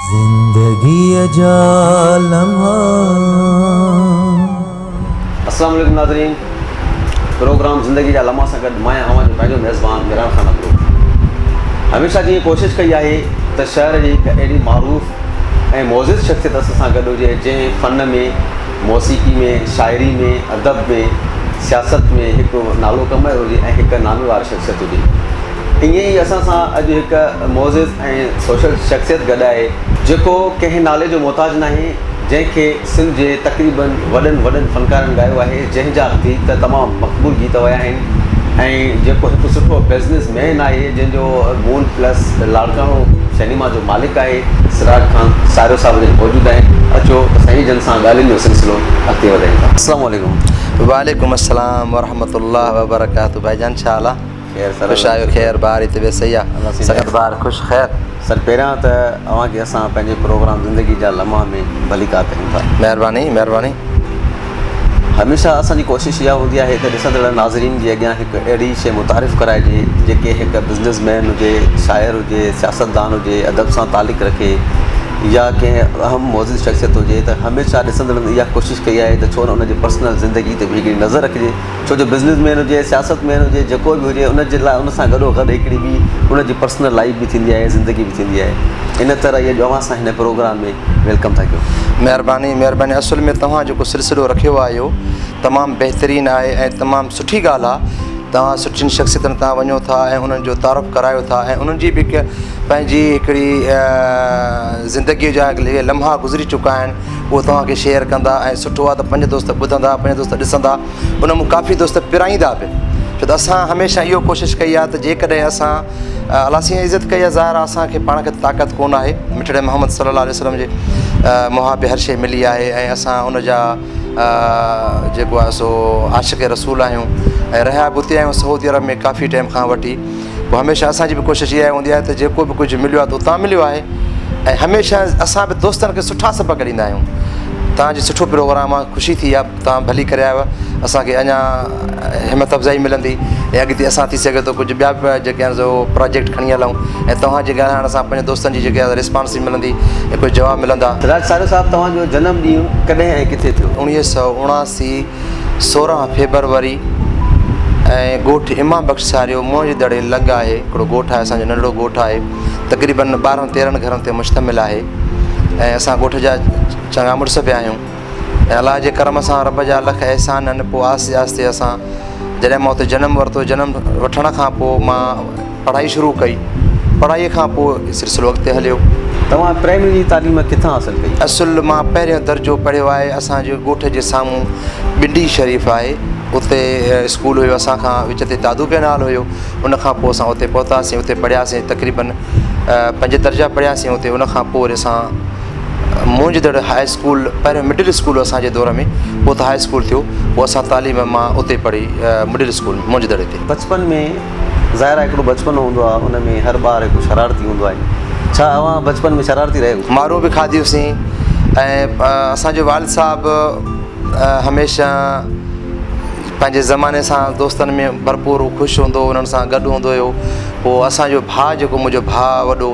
زندگيء جا لمحا. السلام عليڪم ناظرين پروگرام زندگي جا لمحا سان گڏ مان آهيان اوهان جو پنهنجو ميزبان ميران خان ابڙو هميشه جيئن ڪوشش ڪئي آهي ته شهر جي هڪ اهڙي معروف ۽ معزز شخصيت اسان سان گڏ هجي جنهن فن ۾ موسيقي ۾ شاعري ۾ ادب ۾ سياست ۾ هڪ نالو ڪمايو هجي ۽ هڪ ناميوار شخصيت هجي. ائين ئي اسان سان اڄ هڪ معزز ۽ سوشل شخصيت گڏ آهي، جيڪو ڪنهن نالي جو محتاج ناهي، جنهن کي سنڌ جي تقريبن وڏن وڏن فنڪارن ڳايو آهي، جنهن جا گيت تمام مقبول گيت ويا آهن ۽ جيڪو هڪ سٺو بزنس مين آهي، جنهن جو مون پلس لاڙڪاڻو سئنيما جو مالڪ آهي، سراج خان ساريو صاحب جن موجود آهن، اچو ته سائين جن سان ڳالهين جو سلسلو اڳتي وڌايون ٿا. السلام عليڪم. وعليڪم السلام ورحمة الله وبرڪاته ڀائي جان ڇا حال آ خير سر خوش آهيو خير بهاري طبيعت صحيح آ الله سين سنگت بهار خوش خير. سر پهريان ته اوهان کي اسان پنهنجي پروگرام زندگي جا لمحا ۾ ڀليڪار ڪريون ٿا. مهرباني مهرباني. هميشه اسان جي ڪوشش اها هوندي آهي ته ڏسندڙ ناظرين جي اڳيان هڪ اهڙي شيء متعارف ڪرائجي جيڪي هڪ بزنس مين هجي، شاعر هجي، سياستدان هجي، ادب سان تعلق رکي يا ڪنهن اهم معزز شخصيت هجي ته هميشه ڏسندڙن اها ڪوشش ڪئي آهي ته ڇو نه ان جي پرسنل زندگي تي به هڪڙي نظر رکجي ڇو جو بزنس مين هجي، سياست مين هجي، جيڪو به هجي ان جي لاء ان سان گڏو گڏ هڪڙي ٻي ان جي پرسنل لائيف به ٿيندي آهي زندگي به ٿيندي آهي ان طرح اڄ اوهان سان هن پروگرام ۾ welcome ٿا ڪيون. مهرباني مهرباني اصل ۾ توهان جيڪو سلسلو رکيو آهي اهو تمام بهترين آهي ۽ تمام سٺي ڳالهه آهي توهان سٺين شخصيتن تان وڃو ٿا ۽ انهن جو تعارف ڪرايو ٿا ۽ انهن جي به هڪ پنهنجي هڪڙي زندگي جا اهي لمحا گذري چڪا آهن اهو توهان کي شيئر ڪندا ۽ سٺو آهي ته پنج دوست ٻڌندا پنج دوست ڏسندا ان مون ڪافي دوست پرائيندا به ڇو ته اسان هميشه اهو ڪوشش ڪئي آهي ته جيڪڏهن اسان الله سائين عزت ڪئي آهي ظاهر آهي اسان کي پاڻ کي طاقت ڪونه آهي مٺڙي محمد صلي الله عليه وسلم جي محابي هر شيء ملي آهي ۽ اسان ان جا جيڪو آهي سو عاشق رسول آهيون ۽ رهيا به اتي آهيون سعودي عرب ۾ ڪافي ٽائيم کان وٺي پوء هميشه اسان جي به ڪوشش اها هوندي آهي ته جيڪو به ڪجهه مليو آهي ته اتان مليو آهي ۽ هميشه اسان به دوستن کي سٺا سبق ڏيندا آهيون تان جي سٺو پروگرام آهي خوشي ٿي آهي توهان ڀلي ڪري آيو اسان کي اڃا همت افزائي ملندي ۽ اڳتي اسان ٿي سگهي ٿو ڪجهه ٻيا به جيڪي آهن سو پراجيڪٽ کڻي هلون ۽ توهان جي ڳالهائڻ سان پنهنجي دوستن جي جيڪي رسپانس ملندي ۽ ڪجهه جواب ملندا. سراج ساريو صاحب توهان جو جنم ڏينهن ڪڏهن ۽ ڪٿي ٿيو؟ 1979 16 فيبروري ۽ ڳوٺ امام بخش ساريو موهن جي دڙي لڳ آهي هڪڙو ڳوٺ آهي اسان جو ننڍڙو ڳوٺ آهي تقريبن ٻارهن تيرهن گهرن تي مشتمل آهي ۽ اسان ڳوٺ جا چڱا مڙس به آهيون. ۽ الله جي ڪرم سان رب جا لک احسان آهن پوء آهستي آهستي اسان جڏهن مان اتي جنم ورتو جنم وٺڻ کان پوء مان پڙهائي شروع ڪئي پڙهائي کان پوء سلسلو اڳتي هليو. توهان پرائمري جي تعليم ڪٿان حاصل ڪئي؟ اصل مان پهريون درجو پڙهيو آهي اسان جي ڳوٺ جي سامهون ٻنڊي شريف آهي اتي اسڪول هيو اسان کان وچ تي دادو ڪئنال هيو ان کان پوء اسان اتي پهتاسين اتي پڙهياسين تقريبن پنج درجا پڙهياسين اتي ان کان پوء وري اسان موهنجو دڙو هاء اسڪول پهريون مڊل اسڪول هو اسان جي دور ۾ پوء ته هاء اسڪول ٿيو پوء اسان تعليم مان اتي پڙهي مڊل اسڪول موهنجو دڙي تي. بچپن ۾ ظاهر آهي هڪڙو بچپن هوندو آهي ان ۾ هر ٻار هڪ شرارتي هوندو آهي ڇا اوهان بچپن ۾ شرارتي رهيو؟ مارون به کاڌيون سين ۽ اسان جو والد صاحب هميشه پنهنجي زماني سان دوستن ۾ ڀرپور خوش هوندو هو انهن سان گڏ هوندو هيو پوء اسان جو ڀاء جيڪو منهنجو ڀاء وڏو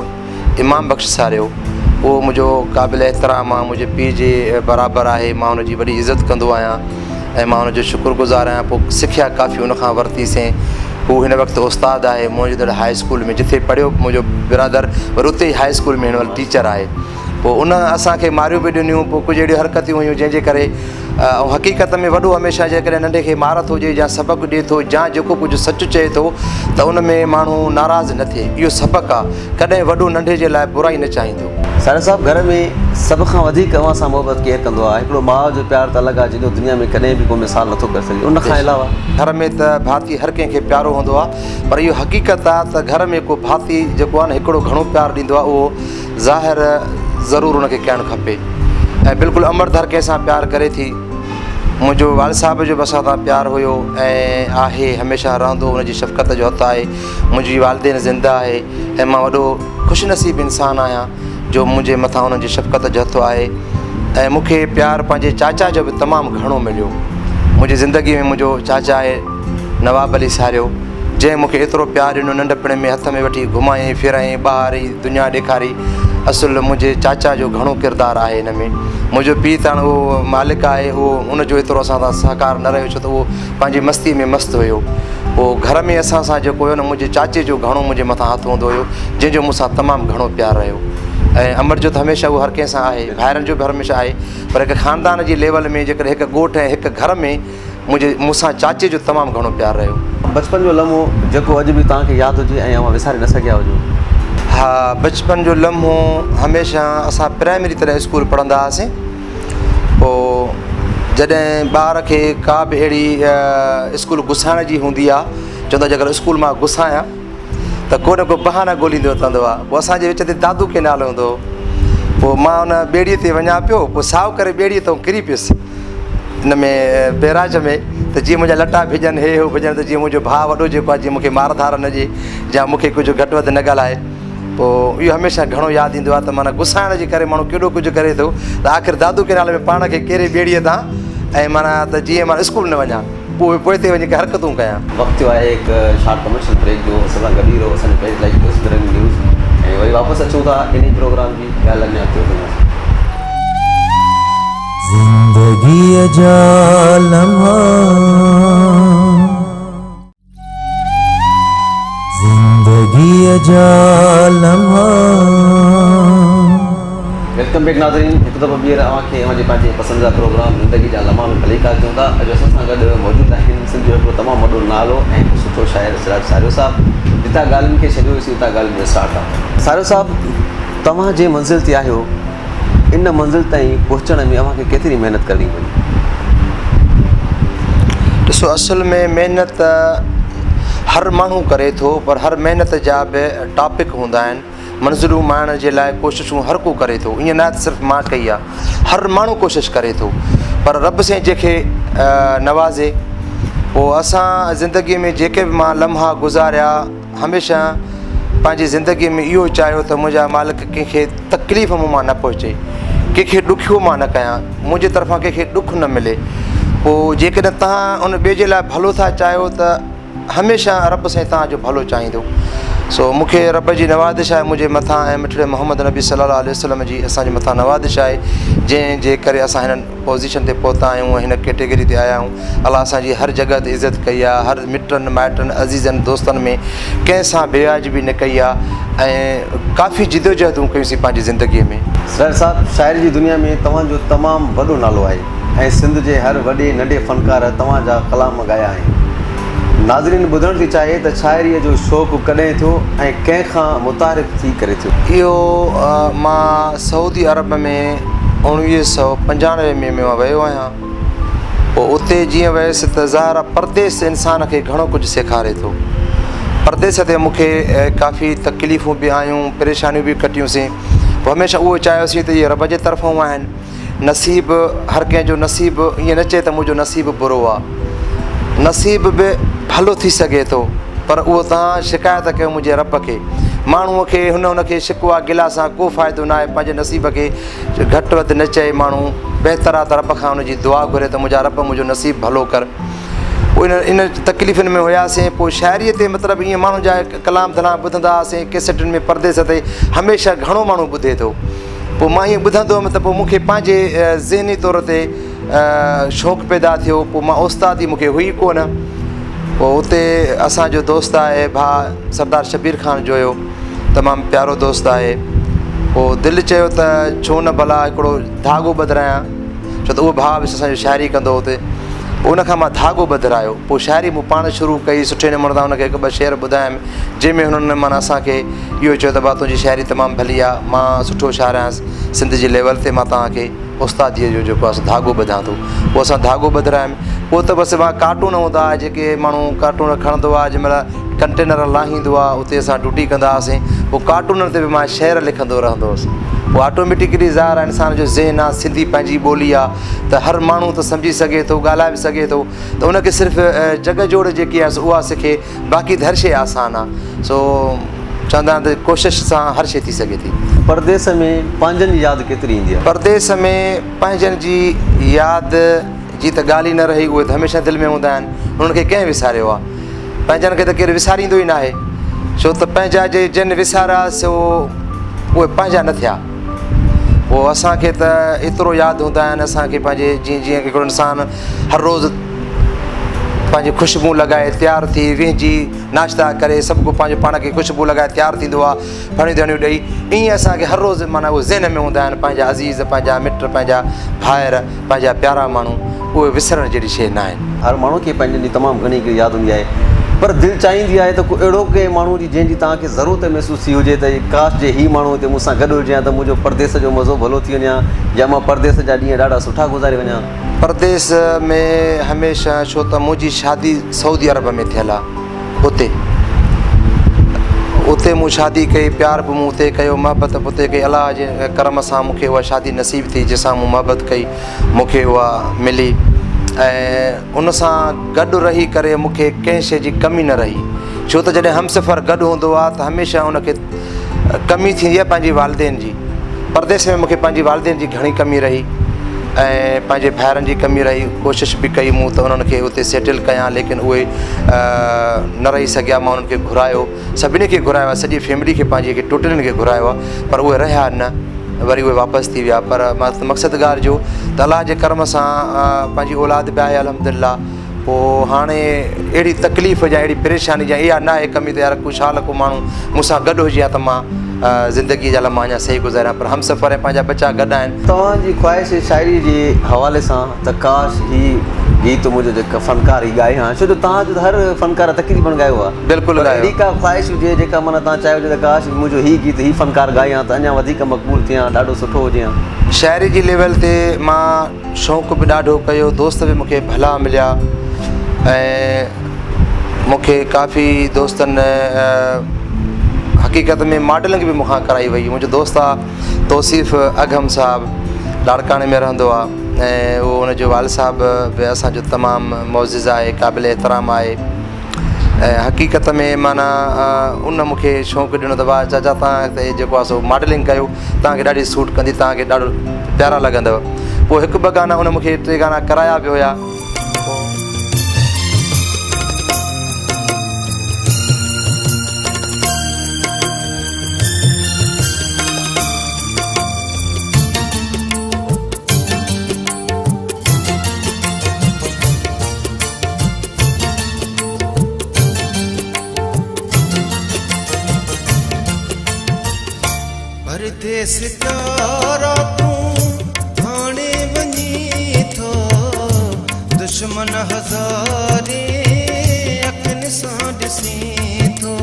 امام بخش ساريو، اهو منهنجو قابل احترام آ، منهنجي پيء جي برابر آهي، مان ان جي وڏي عزت ڪندو آهيان ۽ مان ان جو شڪر گذار آهيان، پوء سکيا ڪافي ان کان ورتي سين، هو هن وقت استاد آهي موهن جو دڙو هاء اسڪول ۾ جتي پڙهيو منهنجو برادر وري اتي ئي هاء اسڪول ۾ هن مهل ٽيچر آهي، پوء ان اسان کي ماريون به ڏنيون، پوء ڪجهه اهڙيون حرڪتيون هيون جنهن جي ڪري ۽ حقيقت ۾ وڏو هميشه جيڪڏهن ننڍي کي مار ٿو ڏئي يا سبق ڏئي ٿو يا جيڪو ڪجهه سچ چئي ٿو ته ان ۾ ماڻهو ناراض نه ٿئي اهو سبق آ ڪڏهن وڏو ننڍي جي لاء برائي نه چاهيندو. ساري صاحب گهر ۾ سڀ کان وڌيڪ اوهان سان محبت ڪير ڪندو آ؟ هڪڙو ماء جو پيار ته الڳ آ جنهن جو دنيا ۾ ڪڏهن به ڪو مثال نٿو ڪري سگهجي ان کان علاوه. گهر ۾ ته ڀاتي هر ڪنهن کي پيارو هوندو آ پر اهو حقيقت آ ته گهر ۾ ڪو ڀاتي جيڪو آ نه هڪڙو گهڻو پيار ڏيندو آ اهو ظاهر ضرور ان کي ڪرڻ کپي ۽ بلڪل امڙ ته هر ڪنهن سان پيار ڪري ٿي. منهنجو والد صاحب جو به اسان سان پيار هيو ۽ آهي هميشه رهندو ان جي شفقت جو هٿ آهي. منهنجي والدين زنده آهي ۽ مان وڏو خوش نصيب انسان آهيان جو منهنجي مٿان انهن جي شفقت جو هٿ آهي ۽ مون کي پيار پنهنجي چاچا جو به تمام گهڻو مليو. منهنجي زندگي ۾ منهنجو چاچا آهي نواب علي ساريو. جنهن مون کي ايترو پيار ڏنو ننڍپڻ ۾ هٿ ۾ وٺي گهمايائين ڦيرايائين ٻاهر ئي دنيا ڏيکاري اصل منهنجي چاچا جو گهڻو ڪردار آهي ان ۾ منهنجو پيء ته هاڻ اهو مالڪ آهي اهو ان جو ايترو اسان سان سهڪار نه رهيو ڇو ته اهو پنهنجي مستي ۾ مست هيو پوء گهر ۾ اسان سان جيڪو هيو نه منهنجي چاچي جو گهڻو منهنجي مٿان هٿ هوندو هيو جنهن جو مون سان تمام گهڻو پيار رهيو ۽ امڙ جو ته هميشه اهو هر ڪنهن سان آهي ڀائرن جو به هميشه آهي پر هڪ خاندان جي ليول ۾ جيڪڏهن هڪ ڳوٺ ۽ هڪ گهر ۾ منهنجي مون سان چاچي جو تمام گهڻو پيار رهيو. بچپن جو لمحو جيڪو اڄ به توهان کي ياد هجي ۽ اوهان وساري نه سگهيا هجو. ها بچپن جو لمحو هميشه اسان پرائمري تڏهن اسڪول پڙهندا هئاسين پوء جڏهن ٻار کي ڪا به اهڙي اسڪول گسائڻ جي هوندي آ چوندو آ جيڪر اسڪول مان گسايان ته ڪو نه ڪو بهانا ڳوليندو وتندو آ پوء اسان جي وچ تي دادو ڪينال هوندو هو پوء مان ان ٻيڙي تي وڃان پيو پوء سائو ڪري ٻيڙي تان ڪري پيس ان ۾ بيراج ۾ ته جيئن منهنجا لٽا ڀڄن هي هو ڀڄن ته جيئن منهنجو ڀاء وڏو جيڪو آ جيئن مون کي مار ڌار نه ڏي يا مون کي ڪجهه گهٽ وڌ نه ڳالهائي پوء اهو هميشه گهڻو ياد ايندو آهي ته معنيٰ گسائڻ جي ڪري ماڻهو ڪيڏو ڪجهه ڪري ٿو ته آخر دادو ڪينال ۾ پاڻ کي ڪيري ٻيڙيء تان ۽ معنيٰ ته جيئن مان اسڪول نه وڃان پوء پوئتي وڃي ڪي حرڪتون ڪيان. وقت ٿيو آهي هڪ شارٽ ڪمرشل بريڪ جو اسان سان گڏ ئي رهو اسان جو پيج لائيڪ ڪيو سنڌ رنگ نيوز ۽ وري واپس اچون ٿا انهي پروگرام جي ڳالهه اڃا اڳتي وڌنداسين. زندگيء جا لمحا. زندگيء جا لمحا. Welcome back ناظرين هڪ دفعو ٻيهر اوهان کي اوهان جي پنهنجي پسنديده پروگرام زندگي جا لمحا ۾ ڀليڪار چئون ٿا اڄ اسان سان گڏ موجود آهن سنڌ جو هڪڙو تمام وڏو نالو ۽ هڪ سٺو شاعر سراج ساريو صاحب جتان ڳالهين کي ڇڏيو هيوسين اتان ڳالهين جو اسٽارٽ آهي ساريو صاحب توهان جنهن منزل تي آهيو ان منزل تائين پهچڻ ۾ اوهان کي ڪيتري محنت ڪرڻي پئي؟ ڏسو اصل ۾ محنت هر ماڻهو ڪري ٿو پر هر محنت جا به ٽاپڪ هوندا آهن منزلون ماڻڻ جي لاء ڪوششون هر ڪو ڪري ٿو ائين نه آهي ته صرف مان ڪئي آهي هر ماڻهو ڪوشش ڪري ٿو پر رب سائين جنهن کي نوازي پوء اسان زندگي ۾ جيڪي به مان لمحا گذاريا هميشه پنهنجي زندگي ۾ اهو چاهيو ته منهنجا مالڪ ڪنهن کي تڪليف مون مان نه پهچي، ڪنهن کي ڏکيو مان نه ڪيان، منهنجي طرفان ڪنهن کي ڏک نه ملي. پوء جيڪڏهن توهان ان ٻئي جي لاء ڀلو ٿا چاهيو ته هميشه رب سائين توهان جو ڀلو چاهيندو. سو مون کي رب جي نوازش آهي منهنجي مٿان ۽ مٺڙي محمد نبي صلي الله عليه وسلم جي اسان جي مٿان نوازش آهي جنهن جي ڪري اسان هنن پوزيشن تي پهتا آهيون ۽ هن ڪيٽيگري تي آيا آهيون. الله اسان جي هر جڳهه تي عزت ڪئي آهي، هر مٽن مائٽن عزيزن دوستن ۾ ڪنهن سان بي واجبي نه ڪئي آهي ۽ ڪافي جدوجهدون ڪيون سين پنهنجي زندگي ۾. سراج صاحب شاعري جي دنيا ۾ توهان جو تمام وڏو نالو آهي ۽ سنڌ جي هر وڏي ننڍي فنڪار توهان جا ڪلام ڳايا آهن. ناظرين ٻڌڻ ٿي چاهي ته شاعريء جو شوق ڪڏهن ٿيو ۽ ڪنهن کان متعارف ٿي ڪري ٿيو؟ اهو مان سعودي عرب ۾ 1995 ۾ ۾ مان ويو آهيان. پوء اتي جيئن ويس ته ظاهر آ پرديس انسان کي گهڻو ڪجهه سيکاري ٿو. پرديس تي مون کي ڪافي تڪليفون به آيون، پريشانيون به ڪٽيون سين. پوء هميشه اهو چاهيوسين ته اهي رب جي طرفون آهن. نصيب هر ڪنهن جو نصيب ائين نه چئي ته منهنجو نصيب برو آ. نصيب به ڀلو ٿي سگهي ٿو پر اهو توهان شڪايت ڪيو منهنجي رب کي. ماڻهوء کي هن هن کي شڪوه گلا سان ڪو فائدو ناهي پنهنجي نصيب کي گهٽ وڌ نه چئي ماڻهو بهتر آ ته رب کان ان جي دعا گهري ته منهنجا رب منهنجو نصيب ڀلو ڪر. پوء ان تڪليفن ۾ هياسين پوء شاعريء تي مطلب ائين ماڻهن جا ڪلام ڌلام ٻڌندا هئاسين ڪيسٽن ۾ پرديس تي هميشه گهڻو ماڻهو ٻڌي ٿو پوء مان ائين ٻڌندو هيم ته پوء مون کي پنهنجي ذهني طور تي شوق پيدا ٿيو پوء مان استادي مون کي هئي ڪونه پوء اتي اسان جو دوست آهي ڀاء سردار شبير خان جويو تمام پيارو دوست آهي پوء دل چيو ته ڇو نه ڀلا هڪڙو ڌاڳو ٻڌرايان ڇو ته اهو ڀاء به اسان جو شاعري ڪندو هو اتي پوء ان کان مان ڌاڳو ٻڌرايو پوء شاعري مون پاڻ شروع ڪئي سٺي نموني سان ان کي هڪ ٻه شعر ٻڌايم جنهن ۾ هنن معنيٰ اسان کي اهو چيو ته ڀاء تنهنجي شاعري تمام ڀلي آهي مان سٺو شاعر آهيان سنڌ جي ليول تي مان توهان کي استاديء جو جيڪو آهي سو ڌاڳو ٻڌان ٿو. پوء اسان ڌاڳو ٻڌرايم. پوء ته بس وهان ڪارٽون هوندا هئا جيڪي ماڻهو ڪارٽون کڻندو آهي جنهن مهل ڪنٽينر لاهيندو آهي اتي اسان ڊيوٽي ڪندا هئاسين. پوء ڪارٽونن تي به مان شعر لکندو رهندو هوس. پوء آٽوميٽڪلي ظاهر آهي انسان جو ذهن آهي سنڌي پنهنجي ٻولي آهي ته هر ماڻهو ته سمجهي سگهي ٿو ڳالهائي به سگهي ٿو ته ان کي صرف جڳ جوڙ جيڪي آهي سو اها سکي باقي ته هر شيء آسان آ سو چوندا آهن ته ڪوشش سان هر شيء ٿي سگهي ٿي. پرديس ۾ پنهنجن جي ياد ڪيتري ايندي آ؟ پرديس ۾ پنهنجن جي ياد جي ته ڳالهه ئي نه رهي اهي ته هميشه دل ۾ هوندا آهن انهن کي ڪنهن وساريو آ. پنهنجن کي ته ڪير وساريندو ئي ناهي ڇو ته پنهنجا جي جن وساريا سو اهي پنهنجا نه ٿيا. پوء اسان کي ته ايترو ياد هوندا آهن اسان کي پنهنجي جيئن جيئن هڪڙو انسان هر روز پنهنجي خوشبو لڳائي تيار ٿي ويهجي ناشتا ڪري سڀ ڪو پنهنجو پاڻ کي خوشبو لڳائي تيار ٿيندو آهي ڦڻيون ڌڻيون ڏئي ائين اسان کي هر روز معنيٰ اهي ذهن ۾ هوندا آهن پنهنجا عزيز پنهنجا مٽ پنهنجا ڀائر پنهنجا پيارا ماڻهو اهي وسرڻ جهڙي شيء نه آهن. هر ماڻهو کي پنهنجن جي تمام گهڻي هڪڙي ياد هوندي آهي پر دل چاهيندي آهي ته ڪو اهڙو ڪنهن ماڻهو جي جنهن جي توهان کي ضرورت محسوس ٿي هجي ته ڪاش جي هي ماڻهو هتي مون سان گڏ هجي ها ته منهنجو پرديس جو مزو ڀلو ٿي وڃي ها يا مان پرديس جا ڏينهن ڏاڍا سٺا گذاري وڃان. پرديس ۾ هميشه ڇو ته منهنجي شادي سعودي عرب ۾ ٿيل آ اتي اتي مون شادي ڪئي پيار به مون اتي ڪيو محبت به اتي ڪئي الله جي ڪرم سان مون کي اها شادي نصيب ٿي جنهن سان مون محبت ڪئي مون کي اها ملي ۽ ان سان گڏ رهي ڪري مون کي ڪنهن شيء جي ڪمي نه رهي ڇو ته جڏهن همسفر گڏ هوندو آهي ته هميشه ان کي ڪمي ٿيندي آهي پنهنجي والدين جي پرديس ۾ مون کي پنهنجي والدين جي گهڻي ڪمي رهي ۽ پنهنجي ڀائرن جي ڪمي رهي ڪوشش به ڪئي مون ته انهن کي اتي سيٽل ڪيان ليڪن اهي نه رهي سگهيا مان انهن کي گهرايو سڀني کي گهرايو آهي سڄي فيملي کي پنهنجي کي ٽوٽلين کي گهرايو آهي پر اهي رهيا نه وري اهي واپس ٿي ويا پر مقصد ڳالهه جو ته الله جي ڪرم سان پنهنجي اولاد به آهي الحمد لله پوء هاڻي اهڙي تڪليف يا اهڙي پريشاني يا اها ناهي ڪمي ته يار خوشحال ڪو ماڻهو مون سان گڏ هجي ها ته مان زندگيء جا لمحا اڃا صحيح گذاريان پر همسفر ۽ پنهنجا ٻچا گڏ آهن. توهان جي خواهش شاعريء جي حوالي سان ته ڪاش هي گيت منهنجو جيڪا فنڪار هي ڳائي ها ڇو جو توهان جو ته هر فنڪار تقريبن ڳايو آهي بلڪل پر ڳايو. اهڙي ڪا خواهش هجي جيڪا معنيٰ توهان چاهيو هجي ته ڪاش منهنجو هي گيت هي فنڪار ڳائي ها ته اڃا وڌيڪ مقبول ٿئي ها ڏاڍو سٺو هجي ها. شاعري جي ليول تي مان شوق به ڏاڍو ڪيو دوست به مونکي ڀلا مليا ۽ مونکي ڪافي دوستن حقيقت ۾ ماڊلنگ به مونکان ڪرائي وئي منهنجو دوست آ توصيف اگهم صاحب لاڙڪاڻي ۾ رهندو آ ۽ اهو ان جو والد صاحب به اسانجو تمام معزز آهي قابل احترام آهي ۽ حقيقت ۾ معنيٰ ان مون کي شوق ڏنو ته واهه چاچا تان ته جيڪو آهي سو ماڊلنگ ڪيو تان کي ڏاڍي سوٽ ڪندي تان کي ڏاڍو پيارا لڳندو پوء هڪ ٻه گانا ان مون کي ٽي گانا ڪرايا به هيا پرديس پيارا تون هاڻي وڃين ٿو دشمن هزارين اکين سان ڏسين ٿو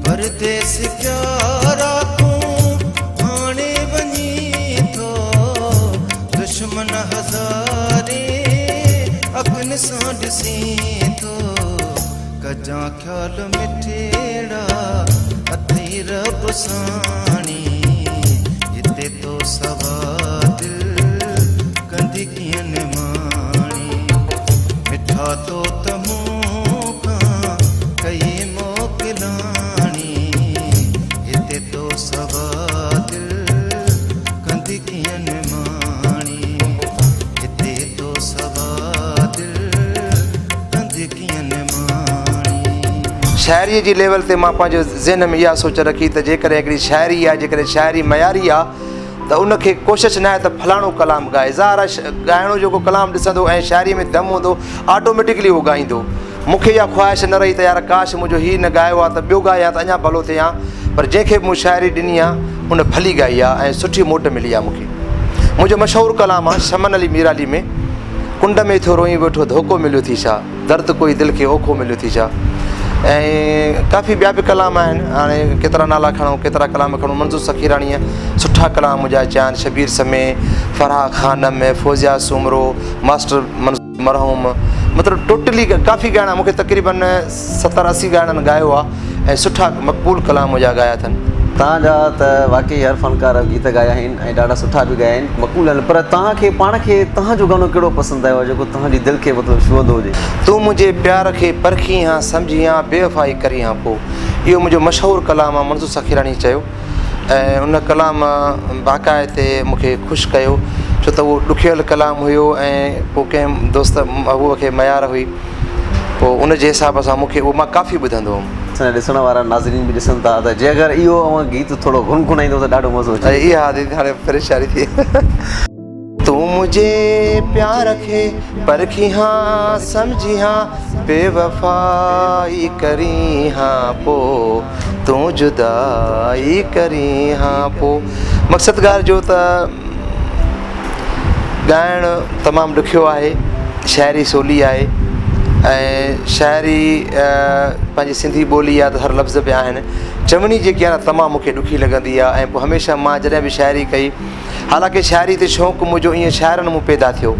پرديس پيارا تون هاڻي وڃين ٿو دشمن هزارين اکين سان ڏسين ٿو ڪجان خيال مٺيڙا اٿئي رب ساڻي جتي تو سوا دل ڪندي ڪيئن نماڻي مٺا تو ته مون کان ڪئي موڪلاڻي هتي تو سوا دل ڪندي ڪيئن نماڻي هتي تو سوا دل ڪندي ڪيئن نماڻي. شاعريء جي ليول تي مان پنهنجي ذهن ۾ اها سوچ رکي ته جيڪڏهن هڪڙي شاعري آهي جيڪڏهن شاعري معياري آهي ته ان کي ڪوشش ناهي ته فلاڻو ڪلام ڳائي ظاهر آهي ڳائڻو جيڪو ڪلام ڏسندو ۽ شاعري ۾ دم هوندو آٽوميٽڪلي اهو ڳائيندو مون کي اها خواهش نه رهي ته يار ڪاش منهنجو هي نه ڳايو ها ته ٻيو ڳائي ها ته اڃا ڀلو ٿئي ها پر جنهن کي به مون شاعري ڏني آهي ان ڀلي ڳائي آهي ۽ سٺي موٽ ملي آهي مون کي منهنجو مشهور ڪلام آهي شمن علي ميرالي ۾ ڪنڊ ۾ ٿيو روئين ويٺو ڌوڪو مليو ٿي ڇا درد ڪوئي دل کي اوکو مليو ٿي ڇا ۽ ڪافي ٻيا به ڪلام آهن هاڻي ڪيترا نالا کڻون ڪيترا ڪلام کڻون منظور سخيراڻيء سٺا ڪلام منهنجا چيا آهن شبير سمي فرح خانم فوزيا سومرو ماسٽر منظور مرحوم مطلب ٽوٽلي ڪافي ڳائڻا مونکي تقريبن 70 80 ڳائڻن ڳايو آ ۽ سٺا مقبول ڪلام منهنجا ڳايا اٿن. توهان جا ته واقعي هر فنڪار گيت ڳايا آهن ۽ ڏاڍا سٺا به ڳايا آهن مقبول آهن پر توهان کي پاڻ کي توهان جو گانو ڪهڙو پسند آيو آهي جيڪو توهان جي دل کي مطلب ڇهندو هجي. تون منهنجي پيار کي پرکين ها سمجهين ها بيوفائي ڪرين ها پو اهو منهنجو مشهور ڪلام آ منظور سخيراڻي چيو. ۽ ان ڪلام باقاعدي مون کي خوش ڪيو ڇو ته اهو ڏکيل ڪلام هيو ۽ پوء ڪنهن دوست محبوب کي ميار هئي پوء ان جي حساب سان مون کي اهو مان ڪافي ٻڌندو هوم. اسان جا ڏسڻ وارا ناظرين به ڏسن ٿا ته جي اگر اهو اوهان گيت ٿورو گنگنائيندو ته ڏاڍو مزو اچي ويندو. اها ديدي هاڻي پريشاني ٿي. تون منهنجي پيار کي پرکين ها سمجهين ها بيوفائي ڪرين ها پو تون جدائي ڪرين ها پو مقصد ڳالهه جو ته ڳائڻ تمام ڏکيو آهي شاعري سولي آهي ۽ شاعري پنهنجي سنڌي ٻولي آهي ته هر لفظ به آهن چوڻي جيڪي آهي نه تمام مونکي ڏکي لڳندي آهي ۽ پوء هميشه مان جڏهن به شاعري ڪئي حالانڪه شاعري تي شوق منهنجو ائين شاعرن مون پيدا ٿيو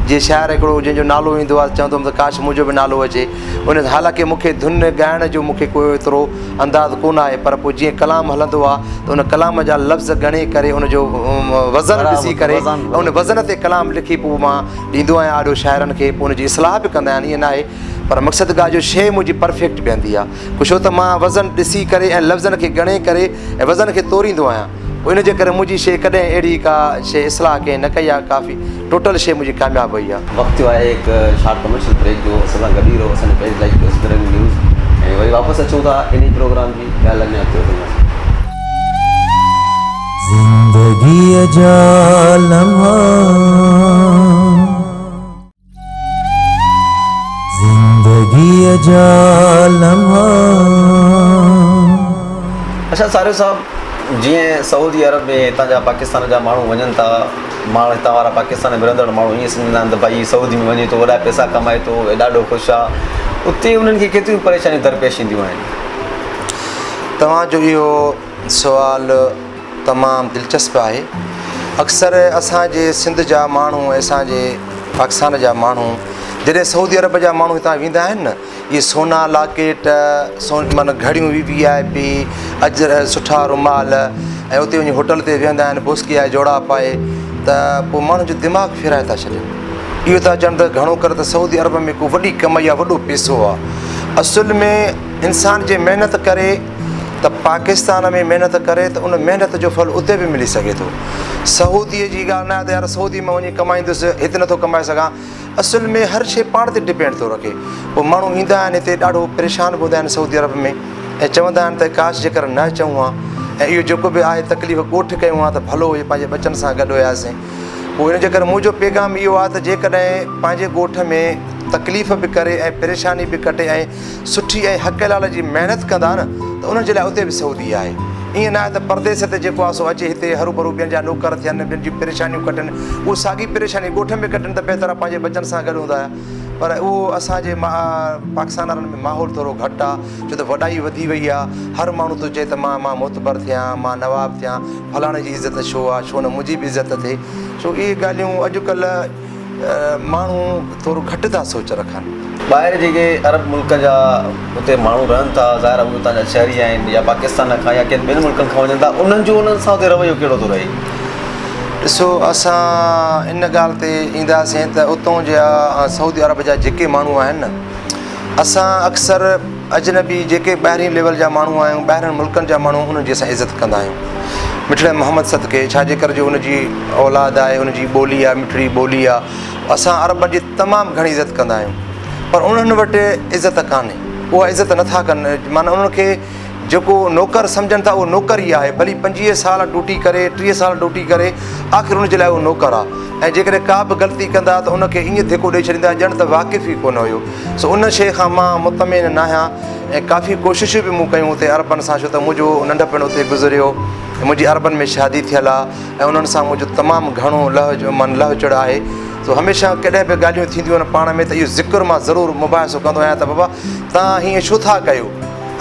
جيئن شاعر هڪڙو جنهن جو نالو ايندو آهي چوندو هوم ته ڪاش منهنجو به نالو اچي ان حالانڪه مون کي ڌن ڳائڻ جو مون کي ڪو ايترو انداز ڪونه آهي پر پوء جيئن ڪلام هلندو آهي ته ان ڪلام جا لفظ ڳڻي ڪري ان جو وزن ڏسي ڪري ان وزن تي ڪلام لکي پوء مان ڏيندو آهيان آڏو شاعرن کي پوء ان جي اصلاح به ڪندا آهن ائين ناهي پر مقصد ڳالهه جو شيء منهنجي پرفيڪٽ بيهندي آهي پوء ڇو ته مان وزن ڏسي ڪري ۽ لفظن کي ڳڻي ڪري ۽ وزن کي توريندو آهيان پوء ان جي ڪري منهنجي شيء ڪڏهن اهڙي ڪا شيء اصلاح ڪنهن نه ڪئي آهي ڪافي ٽوٽل شيء منهنجي ڪامياب وئي آهي. وقت ٿيو آهي هڪ شارٽ ڪمرشل بريڪ جو اسان سان گڏ ئي رهو اسان جو پيج لائيڪ ڪيو سدرنگ نيوز ۽ وري واپس اچون ٿا انهي پروگرام جي ڳالهه اڃا اڳتي وڌنداسين. زندگيء جا لمحا. زندگيء جا لمحا. اڇا ساريو صاحب جيئن سعودي عرب ۾ هتان جا پاڪستان جا ماڻهو وڃن ٿا ماڻ هتان وارا پاڪستان ۾ رهندڙ ماڻهو ائين سمجهندا آهن ته ڀائي سعودي ۾ وڃي ٿو وڏا پئسا ڪمائي ٿو ۽ ڏاڍو خوش آ اتي انهن کي ڪيتريون پريشانيون درپيش اينديون آهن. توهان جو اهو سوال تمام دلچسپ آهي. اڪثر اسان جي سنڌ جا ماڻهو ۽ اسان جي پاڪستان جا ماڻهو جڏهن سعودي عرب جا ماڻهو هتان ويندا آهن نه اهي سونا لاڪيٽ سون معنيٰ گهڙيون وي وي آء پي اجر سٺا رومال ۽ اتي وڃي هوٽل تي ويهندا آهن بوسڪي جا جوڙا پائي ته پوء ماڻهن جو دماغ ڦيرائي ٿا ڇڏين اهو ٿا چون ته گهڻو ڪري ته سعودي عرب ۾ ڪو وڏي ڪمائي آهي وڏو پيسو آهي اصل ۾ انسان جي محنت ڪري ته پاڪستان ۾ محنت ڪري ته ان محنت جو ڦل اتي به ملي سگهي ٿو. سعودي جي ڳالهه ناهي ته يار سعودي مان وڃي ڪمائيندس هت نٿو ڪمائي سگهان. اصل ۾ هر شيء پاڻ تي ڊپينڊ ٿو رکي. پوء ماڻهو ايندا آهن هتي ڏاڍو پريشان به هوندا آهن سعودي عرب ۾ ۽ چوندا آهن ته ڪاش جيڪر نه اچون ها ۽ اهو جيڪو به آهي تڪليف ڳوٺ ڪيون ها ته ڀلو هجي پنهنجي ٻچن سان گڏ هياسين. پوء ان جي ڪري منهنجو پيغام اهو آهي ته جيڪڏهن پنهنجي ڳوٺ ۾ تڪليف به ڪري ۽ پريشاني به ڪٽي ۽ سٺي ۽ حق حلال جي محنت ڪندا نه ته انهن جي لاء اتي به سعودي آهي. ائين ناهي ته پرديس تي جيڪو آهي سو اچي هتي هروڀرو ٻين جا نوڪر ٿين، ٻين جون پريشانيون ڪٽن. اهو ساڳي پريشاني ڳوٺ ۾ ڪٽن ته بهتر آهي پنهنجي ٻچن سان گڏ هوندا. پر اهو اسان جي پاڪستان وارن ۾ ماحول ٿورو گهٽ آهي ڇو ته وڏائي وڌي وئي آهي. هر ماڻهو ٿو چئي ته مان مان معتبر ٿيان، مان نواب ٿيان، فلاڻي جي عزت ڇو آهي، ڇو نه منهنجي به عزت ٿئي. سو اهي ڳالهيون اڄڪلهه. ماڻهو ٿورو گهٽ ٿا سوچ رکن. ٻاهر جيڪي عرب ملڪ جا اتي ماڻهو رهن ٿا ظاهر آهي اهي اتان جا شهري آهن يا پاڪستان کان يا ڪن ٻين ملڪن کان وڃن ٿا انهن جو انهن سان اتي رويو ڪهڙو ٿو رهي؟ ڏسو اسان ان ڳالهه تي اينداسين ته اتون جا سعودي عرب جا جيڪي ماڻهو آهن نه اسان اڪثر اجنبي جيڪي ٻاهرين ليول جا ماڻهو آهيون ٻاهرين ملڪن جا ماڻهو انهن جي اسان عزت ڪندا آهيون مٺڙي محمد صدقي ڇا جي ڪري جو ان جي اولاد آهي ان جي ٻولي آهي مٺڙي ٻولي آهي اسان عربن جي تمام گهڻي عزت ڪندا آهيون پر انهن وٽ عزت ڪانهي اها عزت نٿا ڪن معنيٰ انهن کي جيڪو نوڪر سمجهن ٿا اهو نوڪر ئي آهي ڀلي 25 سال ڊوٽي ڪري 30 سال ڊوٽي ڪري آخر ان جي لاء اهو نوڪر آهي ۽ جيڪڏهن ڪا به غلطي ڪندا ته ان کي ائين ڌڪو ڏئي ڇڏيندا ڄڻ ته واقف ئي ڪونه هيو سو ان شيء کان مان مطمئن ناهيان ۽ ڪافي ڪوششون به مون ڪيون اتي عربن سان ڇو ته منهنجو ننڍپڻ اتي گذريو ۽ منهنجي عربن ۾ شادي ٿيل آ ۽ انهن سان منهنجو تمام گهڻو لهه من لهه چڙ آهي سو هميشه ڪڏهن به ڳالهيون ٿينديون آهن پاڻ ۾ ته اهو ذڪر مان ضرور مباحثو ڪندو آهيان ته بابا توهان هيئن ڇو ٿا ڪيو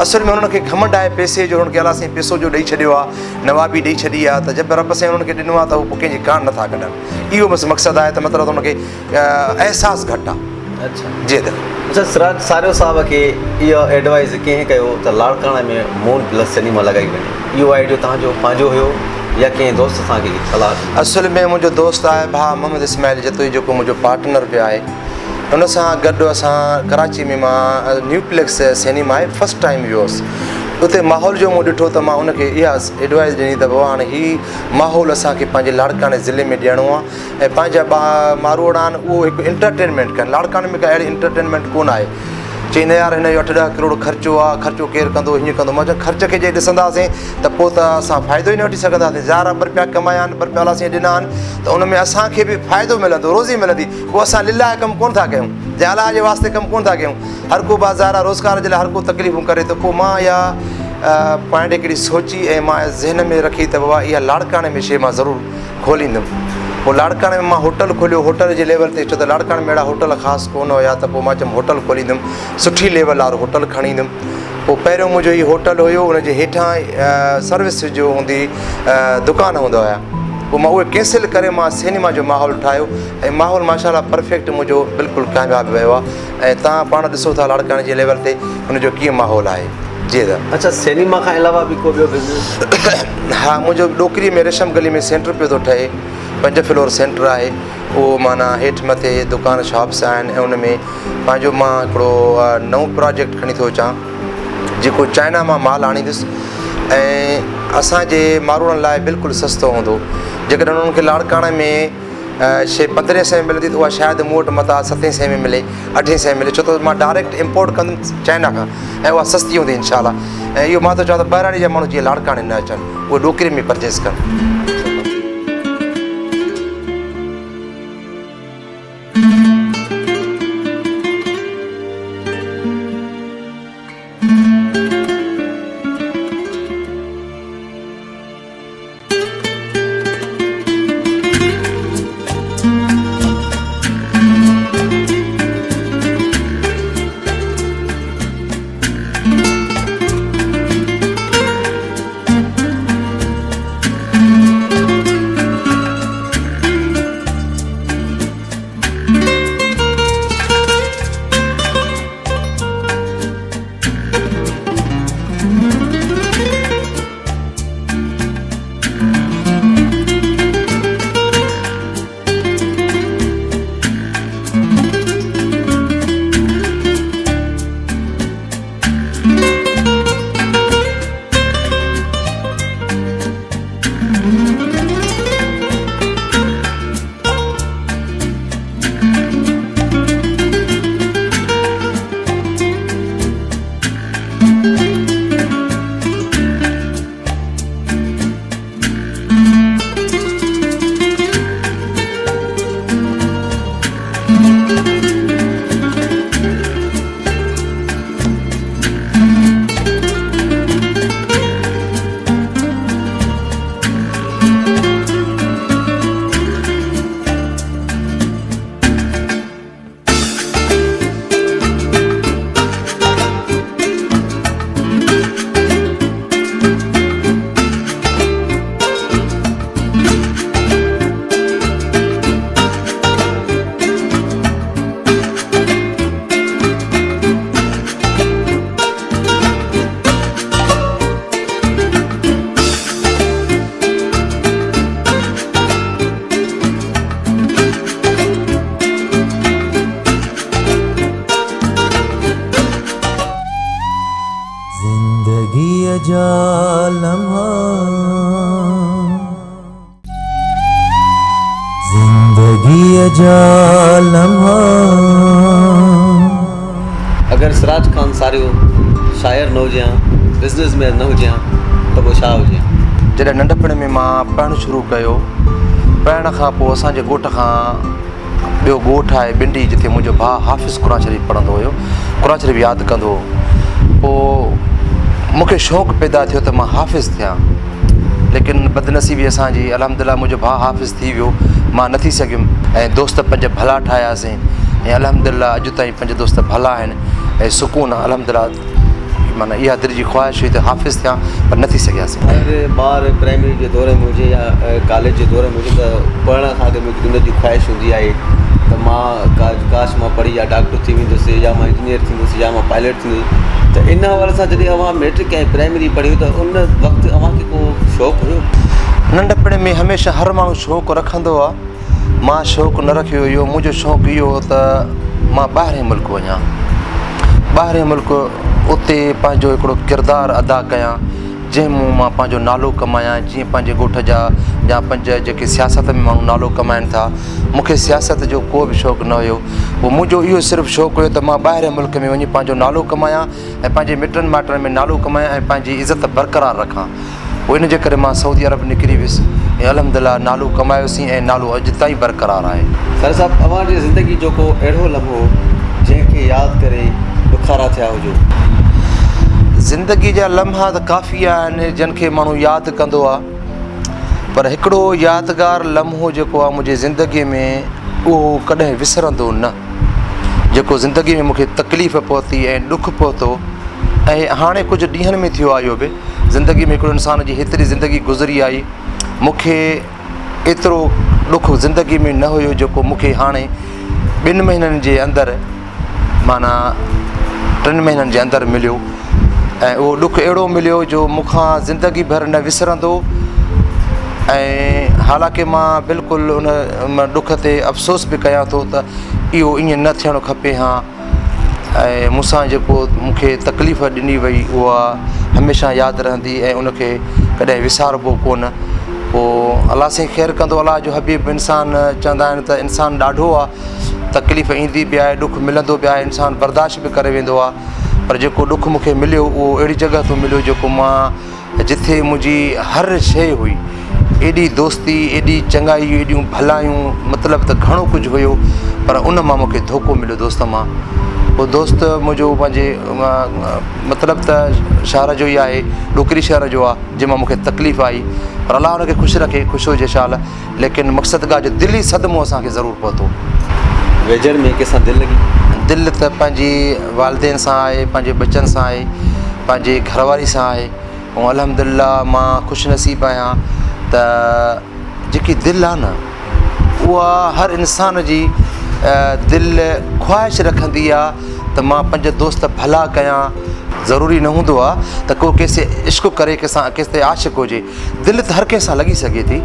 اصل ۾ انهن کي گهمنڊ آهي پئسي جو انهن کي الله سائين پئسو جو ڏئي ڇڏيو آ نوابي ڏئي ڇڏي آ ته جب رب سائين انهن کي ڏنو آ ته هو پوء ڪنهن جي ڪاڻ نٿا ڪڍن اهو بس مقصد آهي ته مطلب ته انهن کي احساس گهٽ آ. اڇا جي ادا. اڇا سراج ساريو صاحب کي اهو ايڊوائيز ڪنهن ڪيو ته لاڙڪاڻي ۾ مون پلس سئنيما لڳائي وڃي اهو آئيڊيو توهان جو پنهنجو هيو يا ڪنهن دوست اسان کي صلاح ڏني؟ اصل ۾ منهنجو دوست آهي ڀاء محمد اسماعيل جتوئي جيڪو منهنجو پارٽنر به آهي ان سان گڏ اسان ڪراچي ۾ مان نيو پليڪس سئنيما آهي فرسٽ ٽائيم ويو هوس اتي ماحول جو مون ڏٺو ته مان ان کي اها ايڊوائز ڏني ته بابا هاڻي هي ماحول اسان کي پنهنجي لاڙڪاڻي ضلعي ۾ ڏيڻو آهي ۽ پنهنجا ماروئڙا آهن اهو هڪ انٽرٽينمينٽ ڪن لاڙڪاڻي ۾ ڪا اهڙي انٽرٽينمينٽ ڪونه آهي چئي نه يار هن جو اٺ ڏهه ڪروڙ خرچو آهي خرچو ڪير ڪندو هيئن ڪندو مان چيو خرچ کي جي ڏسنداسين ته پوء ته اسان فائدو ئي نه وٺي سگهنداسين ظاهر آهي ٻه رپيا ڪمايا آهن ٻه رپيا الله سائين ڏنا آهن ته ان ۾ اسان کي به فائدو ملندو روزي ملندي پوء اسان لله ڪم ڪونه ٿا ڪيون جي الله جي واسطي ڪم ڪونه ٿا ڪيون هر ڪو بازار آ روزگار جي لاء هر ڪو تڪليفون ڪري ٿو پوء مان اها پوائنٽ هڪڙي سوچي ۽ مان ذهن ۾ رکي ته بابا اها لاڙڪاڻي ۾ شيء مان ضرور کوليندم پوء لاڙڪاڻي ۾ مان هوٽل کوليو هوٽل جي ليول تي ڇو ته لاڙڪاڻي ۾ اهڙا هوٽل خاص ڪونه هيا ته پوء مان چيم هوٽل کوليندم سٺي ليول وارو هوٽل کڻي ايندم پوء پهريون منهنجو هي هوٽل هيو ان جي هيٺان سروس جو هوندي دڪان هوندا هيا پوء مان اهي ڪينسل ڪري مان سينما جو ماحول ٺاهيو ۽ ماحول ماشاء الله پرفيڪٽ منهنجو بلڪل ڪامياب ويو آهي ۽ توهان پاڻ ڏسو ٿا لاڙڪاڻي جي ليول تي ان جو ڪيئن ماحول آهي جي ادا. اڇا سينما کان علاوه به ڪو ٻيو بزنس؟ ها منهنجو ڏوڪري ۾ ريشم گلي ۾ سينٽر پيو ٿو ٺهي پنج فلور سينٽر آهي اهو معنيٰ هيٺ مٿي دڪان شاپس آهن ۽ ان ۾ پنهنجو مان هڪڙو نئون پراجيڪٽ کڻي ٿو اچان جيڪو چائنا مان مال آڻيندس ۽ اسان جي ماروئڙن لاء بلڪل سستو هوندو جيڪڏهن انهن کي لاڙڪاڻي ۾ شي پندرهين سئين ملندي ته اها شايد مون وٽ متان ستين سئين ۾ ملي اٺين سئين ملي ڇو ته مان ڊائريڪٽ امپورٽ ڪندم چائنا کان ۽ اها سستي هوندي انشاء الله ۽ اهو مان ٿو چوان ته ٻهراڙي جا ماڻهو جيئن لاڙڪاڻي نه اچن اهي ڏوڪري ۾ پرچيز ڪن. زندگيء جا لمحا زندگيء جا لمحا. اگر سراج خان ساريو شاعر نه هجي هان، بزنس مين نه هجي هان ته پوء ڇا هجي هان؟ جڏهن ننڍپڻ ۾ مان پڙهڻ شروع ڪيو، پڙهڻ کان پوء اسان جي ڳوٺ کان ٻيو ڳوٺ آهي ٻنڊي جتي منهنجو ڀاء حافظ قرآن شريف پڙهندو هيو قرآن شريف ياد ڪندو هو پوء مون کي شوق پيدا ٿيو ته مان حافظ ٿيان ليڪن بدنصيبي اسان جي الحمد لله منهنجو ڀاء حافظ ٿي ويو مان نه ٿي سگهيم ۽ دوست پنج ڀلا ٺاهياسين ۽ الحمد لله اڄ تائين پنج دوست ڀلا آهن ۽ سڪون آهي الحمد لله معنيٰ اها دل جي خواهش هئي ته حافظ ٿيان پر نه ٿي سگهياسين. هر ٻار پرائمري جي دور ۾ هجي يا ڪاليج جي دور ۾ هجي ته پڙهڻ کان اڳ ۾ هڪ ان جي خواهش هوندي آهي ته مان ڪاش مان پڙهي يا ڊاڪٽر ٿي ويندس يا مان انجنيئر ٿيندس يا مان پائلٽ ٿيندس ته ان حوالي سان جڏهن اوهان ميٽرڪ ۽ پرائمري پڙهيو ته ان وقت اوهان کي ڪو شوق هيو؟ ننڍپڻ ۾ هميشه هر ماڻهو شوق رکندو آهي. مان شوق نه رکيو اهو منهنجو شوق اهو هو ته مان ٻاهرين ملڪ وڃان. ٻاهرين ملڪ اتي پنهنجو هڪڙو ڪردار ادا ڪيان جنهن مون مان پنهنجو نالو ڪمايان جيئن پنهنجي ڳوٺ جا يا پنج جيڪي سياست ۾ ماڻهو نالو ڪمائن ٿا مون کي سياست جو ڪو به شوق نه هيو پوء منهنجو اهو صرف شوق هيو ته مان ٻاهرين ملڪ ۾ وڃي پنهنجو نالو ڪمايان ۽ پنهنجي مٽن مائٽن ۾ نالو ڪمايان ۽ پنهنجي عزت برقرار رکان پوء ان جي ڪري مان سعودي عرب نڪري ويس ۽ الحمدلله نالو ڪمايوسين ۽ نالو اڄ تائين برقرار آهي. سر صاحب اوهان جي زندگي جو ڪو اهڙو لمحو جنهن کي ياد ڪري ڏکارا ٿيا هجو؟ زندگي جا لمحا ته ڪافي آهن جن کي ماڻهو ياد ڪندو آهي پر هڪڙو يادگار لمحو جيڪو آهي منهنجي زندگي ۾ اهو ڪڏهن وسرندو نه جيڪو زندگي ۾ مون کي تڪليف پهتي ۽ ڏک پهتو ۽ هاڻي ڪجهه ڏينهن ۾ ٿيو آهي اهو به زندگي ۾ هڪڙو انسان جي هيتري زندگي گذري آئي مون کي ايترو ڏک زندگي ۾ نه هيو جيڪو مون کي هاڻي ٻن مهينن جي اندر معنيٰ ٽن مهينن جي اندر مليو ۽ اهو ڏک اهڙو مليو جو مون کان زندگي ڀر نه وسرندو ۽ حالانڪه مان بلڪل ان ڏک تي افسوس به ڪيان ٿو ته اهو ائين نه ٿيڻ کپي هان ۽ مون سان جيڪو مون کي تڪليف ڏني وئي اها هميشه ياد رهندي ۽ ان کي ڪڏهن وساربو ڪونه پوء الله سائين خير ڪندو الله جو حبيب انسان چوندا آهن ته انسان ڏاڍو آهي تڪليف ايندي به آهي ڏک ملندو به آهي انسان برداشت به ڪري ويندو آهي پر جيڪو ڏک مون کي مليو اهو اهڙي جڳهه تون مليو جيڪو مان جتي منهنجي هر شيء هئي. ايڏي دوستي، ايڏي چڱائي، ايڏيون ڀلايون، مطلب ته گهڻو ڪجهه هيو، پر ان مان مون کي ڌوڪو مليو دوست مان. اهو دوست منهنجو پنهنجي مطلب ته شهر جو ئي آهي، ڏوڪري شهر جو آهي، جنهن مان مون کي تڪليف آئي، پر الله ان کي خوش رکي، خوش هجي شال. ليڪن مقصد ڳالهه جو دلي صدمو اسان کي ضرور پهتو. ويجهڙ ۾ ڪنهن سان دل لڳي؟ دل ته پنهنجي والدين سان آهي، پنهنجي ٻچن سان آهي، پنهنجي گهر واري سان آهي ۽ الحمدلله مان خوش نصيب آهيان ته جيڪي دل آهي نه اها هر انسان جي دل خواهش رکندي آهي ته مان پنهنجا دوست ڀلا ڪيان ضروري نه هوندو آهي ته ڪو ڪنهن سي عشق ڪري ڪنهن سان ڪنهن تي عاشق هجي دل ته هر ڪنهن سان لڳي سگهي ٿي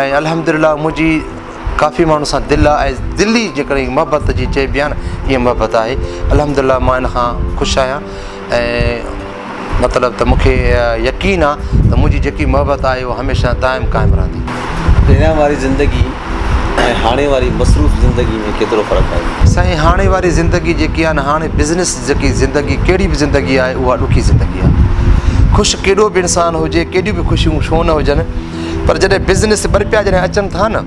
۽ الحمدلله منهنجي ڪافي ماڻهن سان دل آهي ۽ دلي جيڪڏهن محبت جي چئبي آهي نه اها محبت آهي الحمدلله مان ان کان خوش آهيان ۽ مطلب ته مون کي يقين آهي ته منهنجي جيڪي محبت آهي اها هميشه دائم قائم رهندي. پهريان واري زندگي ۽ هاڻي واري مصروف زندگي ۾ ڪيترو فرق آهي؟ سائين هاڻي واري زندگي جيڪي آهي نه هاڻي بزنس جيڪي زندگي ڪهڙي به زندگي آهي اها ڏکي زندگي آهي خوش ڪيڏو به انسان هجي ڪيڏيون به خوشيون ڇو نه هجن پر جڏهن بزنس ٻه رپيا جڏهن اچن ٿا نه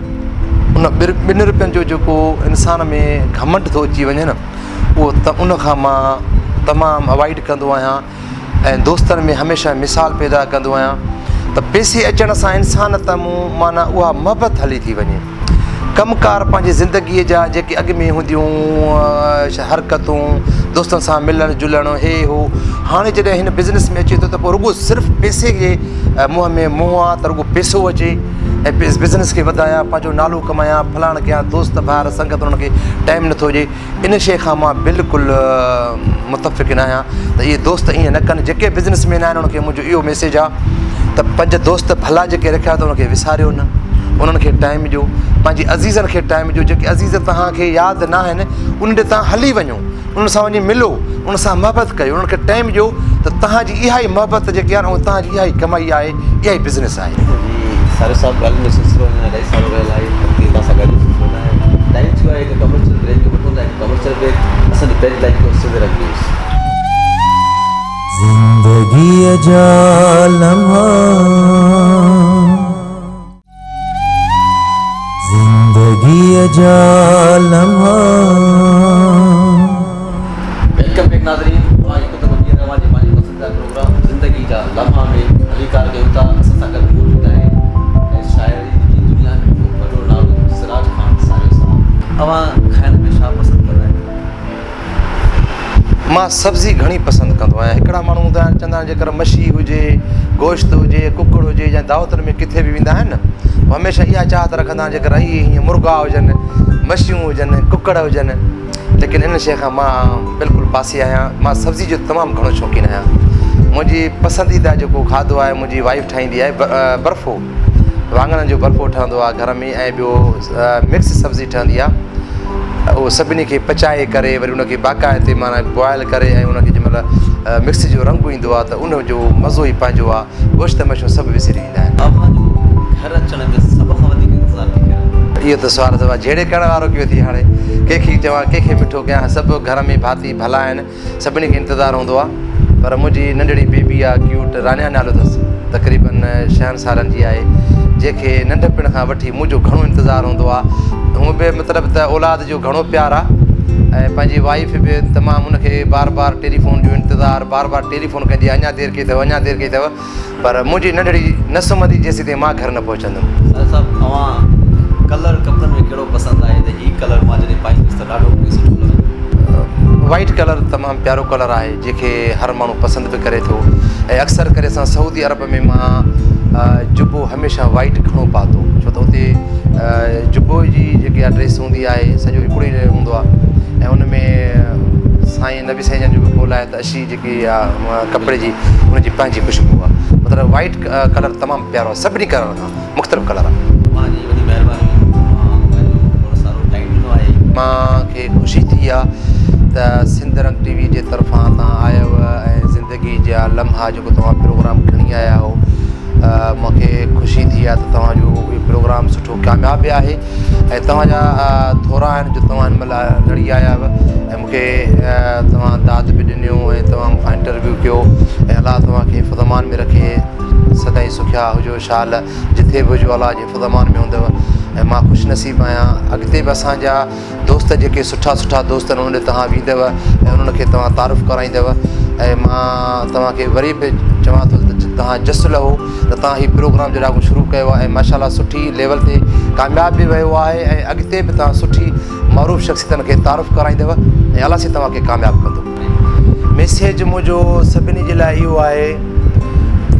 ان ٻن رپين جو جيڪو انسان ۾ گهمنڊ ٿو اچي وڃي نه اهو ته ان کان مان تمام اوائڊ ڪندو آهيان ۽ دوستن ۾ هميشه مثال پيدا ڪندو آهيان ته پئسي اچڻ سان انسان ته مون معنيٰ اها محبت هلي ٿي وڃي ڪم ڪار پنهنجي زندگيء جا جيڪي اڳ ۾ هونديون حرڪتون دوستن سان ملڻ جلڻ هي هو هاڻي جڏهن هن بزنس ۾ اچي ٿو ته پوء رڳو صرف پئسي جي منهن ۾ منهن آ ته رڳو پئسو اچي ۽ بزنس کي وڌايان پنهنجو نالو ڪمايان فلاڻ ڪيان دوست ڀائر سنگت انهن کي ٽائيم نٿو ڏي ان شيء کان مان بلڪل متفق نه آهيان ته اهي دوست ائين نه ڪن جيڪي بزنس مين آهن انهن کي منهنجو اهو ميسيج آهي ته پنج دوست ڀلا جيڪي رکيا اٿو انهن کي وساريو نه انهن کي ٽائيم ڏيو پنهنجي عزيزن کي ٽائيم ڏيو جيڪي عزيز توهان کي ياد نه آهن انهن ڏي توهان هلي وڃو انهن سان وڃي ملو انهن سان محبت ڪيو انهن کي ٽائيم ڏيو ته توهان جي اها ئي محبت جيڪي آهي نه توهان جي اها ئي ڪمائي آهي اها ئي بزنس آهي. جي ساري صاحب ڳالهين جو سلسلو اڃا الاهي سارو رهيل آهي اڳتي توهان سان ڳالهين جو سلسلو نه آهي ٽائيم ٿيو آهي هڪ ڪمرشل بريڪ جو وٺون ٿا هڪ ڪمرشل بريڪ اسان جي پيج لائيڪ ڪيو سنڌ رنگ نيوز. زندگيء جا لمحا زندگيء جا لمحا. Welcome back ناظرين اوهان هڪ دفعو ٻيهر اوهان جي پنهنجي پسنديده پروگرام زندگي جا لمحا ۾ ڀليڪار ڪيون ٿا اسان سان گڏ موجود آهي ۽ شاعري جي دنيا ۾ هڪ وڏو نالو سراج خان ساريو صاحب. اوهان کائڻ ۾ ڇا پسند ڪندا آهيو؟ مان سبزي گهڻي پسند ڪندو آهيان. هڪڙا ماڻهو هوندا آهن چوندا آهن جيڪر مڇي هجي، گوشت هجي، ڪڪڙ هجي يا دعوتن ۾ ڪٿي به ويندا آهن نه هو هميشه اها چاهت رکندا آهن جيڪر اهي هيئن مرغا هجن، مڇيون هجن، ڪڪڙ هجن ليڪن ان شيء کان مان بلڪل پاسي آهيان. مان سبزي جو تمام گهڻو شوقين آهيان. منهنجي پسنديده جيڪو کاڌو آهي منهنجي وائيف ٺاهيندي آهي برفو واڱڻن جو برفو ٺهندو آهي گهر ۾ ۽ ٻيو مڪس سبزي ٺهندي آهي. اهو سڀني کي پچائي ڪري وري ان کي باقاعدي معنيٰ بوائل ڪري ۽ ان کي جنهن مهل مڪس جو رنگ ايندو آهي ته ان جو مزو ئي پنهنجو آهي گوشت مڇيون سڀ وسري ويندا آهن. اوهان جو گهر اچڻ ۾ سڀ کان وڌيڪ انتظار ڪنهن کي رهندو آهي؟ اهو ته سوال ته جهيڙي ڪرڻ وارو ڪيو ٿي هاڻي ڪنهن کي چوان ڪنهن کي مٺو ڪيان سڀ گهر ۾ ڀاتي ڀلا آهن سڀني کي انتظار هوندو آ پر منهنجي ننڍڙي بيبي آ ڪيوٽ رانيا نالو اٿس تقريبن ڇهن سالن جي آهي جنهن کي ننڍپڻ کان وٺي منهنجو گهڻو انتظار هوندو آ هونء به مطلب ته اولاد جو گهڻو پيار آ ۽ پنهنجي وائيف به تمام ان کي بار بار ٽيليفون جو انتظار بار بار ٽيليفون ڪندي آ اڃا دير ڪئي اٿو اڃا دير ڪئي اٿو پر منهنجي ننڍڙي نه سمهندي جيسيتائين مان گهر نه پهچندم. سائين صاحب اوهان ڪلر ڪپڙن ۾ ڪهڙو پسند آهي ته هي ڪلر مان جڏهن پائيندس ته ڏاڍو مونکي سٺو لڳندو. وائيٽ ڪلر تمام پيارو ڪلر آهي جنهن کي هر ماڻهو پسند به ڪري ٿو ۽ اڪثر ڪري اسان سعودي عرب ۾ مان جبو هميشه وائيٽ گهڻو پاتو ڇو ته اتي جبو جي جيڪي اها ڊريس هوندي آهي سڄو هڪڙو ئي هوندو آهي ۽ ان ۾ سائين نبي سائين جن جو به قول آهي ته اشي جيڪي آ ڪپڙي جي ان جي پنهنجي خوشبو آ مطلب وائيٽ ڪلر تمام پيارو آ سڀني ڪلرن کان مختلف ڪلر آ. اوهان جي وڏي مهرباني اوهان پنهنجو کوڙ سارو ٽائيم ڏنو آهي. مان کي خوشي ٿي آ ته سنڌ رنگ ٽي وي جي طرفان تان آيو ۽ زندگي جا لمحا جيڪو توهان پروگرام کڻي آيا آهو مان کي خوشي ٿي آ ته توهان جو اهو پروگرام سٺو ڪامياب به آهي ۽ توهان جا ٿورا آهن جو توهان هن مهل لڙي آيا آهيو ۽ مون کي توهان داد به ڏنيو ۽ توهان مون کان انٽرويو ڪيو ۽ الله توهان کي حفظ امان ۾ رکي سدائين سکيا هجو شال جٿي به هجو الله جي حفظ امان ۾ هوندؤ ۽ مان خوش نصيب آهيان اڳتي به اسان جا دوست جيڪي سٺا سٺا دوست آهن انهن ڏي توهان ويندؤ ۽ انهن کي توهان تعارف ڪرائيندؤ ۽ مان توهان کي وري به چوان ٿو ته توهان جس لهو ته توهان هي پروگرام جڏهن کان شروع ڪيو آهي ۽ ماشاء الله سٺي ليول تي ڪامياب به ويو آهي ۽ اڳتي به توهان سٺي معروف شخصيتن کي تعارف ڪرائيندؤ ۽ الله سائين توهان کي ڪامياب ڪندو. ميسيج منهنجو سڀني جي لاء اهو آهي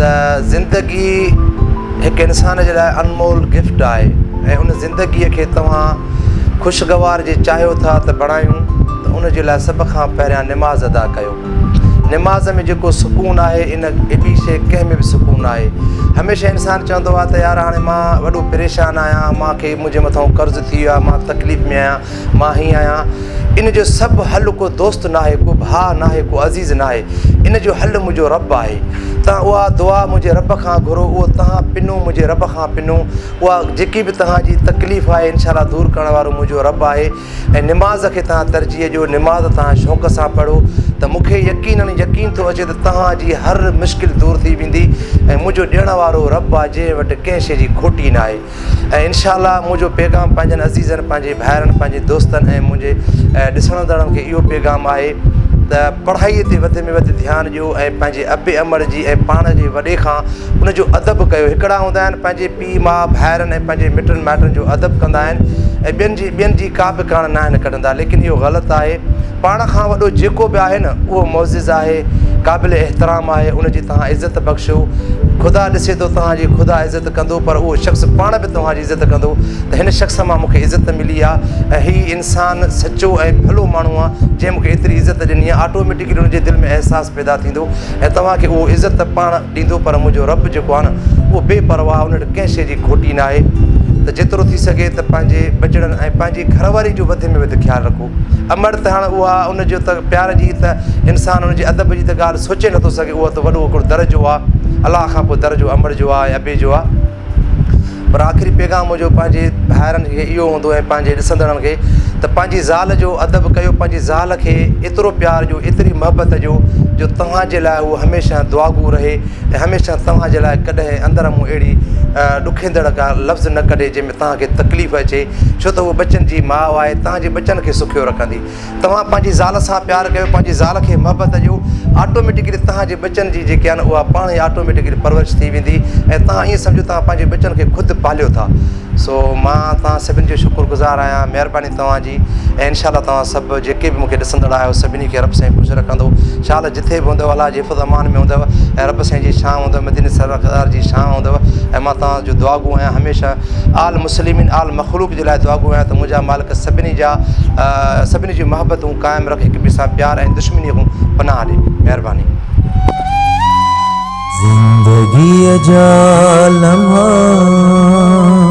ته زندگي هڪ انسان جي لاء انمول گفٽ آهي ۽ ان زندگي کي توهان خوشگوار جي چاهيو ٿا ته بڻايون ته ان جي لاء سڀ کان پهريان نماز ادا ڪيو نماز ۾ جيڪو سڪون آهي ان ٻي شيء ڪنهن ۾ به سڪون ناهي هميشه انسان چوندو آهي ته يار هاڻي مان وڏو پريشان آهيان مان کي منهنجي مٿان قرض ٿي ويو آهي مان تڪليف ۾ آهيان مان هيئن آهيان ان جو سڀ حل ڪو دوست ناهي ڪو ڀاء ناهي ڪو عزيز ناهي ان جو حل منهنجو رب آهي تان اها دعا منهنجي رب کان گهرو اهو تهان پنو منهنجي رب کان پنو اها جيڪي به تهان جي تڪليف آهي انشاء الله دور ڪرڻ وارو منهنجو رب آهي ۽ نماز کي توهان ترجيح ڏيو، نماز توهان شوق سان پڙهو ته مون کي يقيناً يقين ٿو اچي ته توهان جي هر مشڪل دور ٿي ويندي ۽ منهنجو ڏيڻ وارو رب آهي جنهن وٽ ڪنهن شيء جي کوٽي ناهي ۽ انشاء الله منهنجو پيغام پنهنجن عزيزن پنهنجي ڀائرن پنهنجي دوستن ۽ منهنجي ڏسڻندڙن کي اهو پيغام آهي ته پڙهائي تي وڌ ۾ وڌ ڌيان ڏيو ۽ پنهنجي ابي امڙ جي ۽ پاڻ جي وڏي کان ان جو ادب ڪيو هڪڙا هوندا آهن پنهنجي پيء ماء، ڀائرن ۽ پنهنجي مٽن مائٽن جو ادب ڪندا آهن ۽ ٻين جي ٻين جي ڪا به ڪاڻ ناهن ڪڍندا ليڪن اهو غلط آهي پاڻ کان وڏو جيڪو به آهي نه اهو معزز آهي قابل احترام آهي ان جي توهان عزت بخشو خدا ڏسي ٿو توهان جي خدا عزت ڪندو پر اهو شخص پاڻ به توهان جي عزت ڪندو ته هن شخص مان مون کي عزت ملي آهي ۽ هي انسان سچو ۽ ڀلو ماڻهو آهي جنهن مون کي ايتري عزت ڏني آهي آٽوميٽڪلي ان جي دل ۾ احساس پيدا ٿيندو ۽ توهان کي اهو عزت پاڻ ڏيندو پر منهنجو رب جيڪو آهي نه اهو بي پرواهه ان وٽ ڪنهن شيء جي کوٽي ناهي ته جيترو ٿي سگهي ته پنهنجي ٻچڙن ۽ پنهنجي گهر واري جو وڌ ۾ وڌ خيال رکو امڙ ته هاڻ اها ان جو ته پيار جي ته انسان ان جي ادب جي ته ڳالهه سوچي نٿو سگهي اهو ته وڏو هڪڙو درجو آهي الله کان پوء درجو امڙ جو آهي ۽ ابي جو آهي پر آخري پيغام منهنجو پنهنجي ڀائرن کي اهو هوندو ۽ پنهنجي ڏسندڙن کي ته پنهنجي زال جو ادب ڪيو پنهنجي زال کي ايترو پيار ڏيو ايتري محبت ڏيو جو توهان جي لاء هوء هميشه دعاگو رهي ۽ هميشه توهان جي لاء ڪڏهن اندر مون اهڙي ڏکيندڙ ڪا لفظ نه ڪڍي جنهن ۾ توهان کي تڪليف اچي ڇو ته هوء ٻچن جي ماء آهي توهان جي ٻچن کي سکيو رکندي توهان پنهنجي زال سان پيار ڪيو پنهنجي زال کي محبت ڏيو آٽوميٽڪلي توهان جي ٻچن جي جيڪي آهي نه اها پاڻ ئي آٽوميٽڪلي پرورش ٿي ويندي ۽ توهان ائين سمجهو توهان پنهنجي ٻچن کي خود پاليو ٿا سو مان توهان سڀني جو شڪر گذار آهيان مهرباني توهان جي ۽ انشاء الله توهان سڀ جيڪي به مونکي ڏسندڙ آهيو سڀني کي رب سائين خوش رکندو شال جٿي به هوندؤ الله جي حفظ امان ۾ هوندؤ ۽ رب سائين جي شان هوندؤ مديني سرڪار جي شان هوندؤ ۽ مان توهان جو دعاگو آهيان هميشه آل مسلمين آل مخلوق جي لاء دعاگو آهيان ته منهنجا مالڪ سڀني جا سڀني جون محبتون قائم رک هڪ ٻئي سان پيار ۽ دشمني کان پناهه ڏي مهرباني. زندگيء جا لمحا.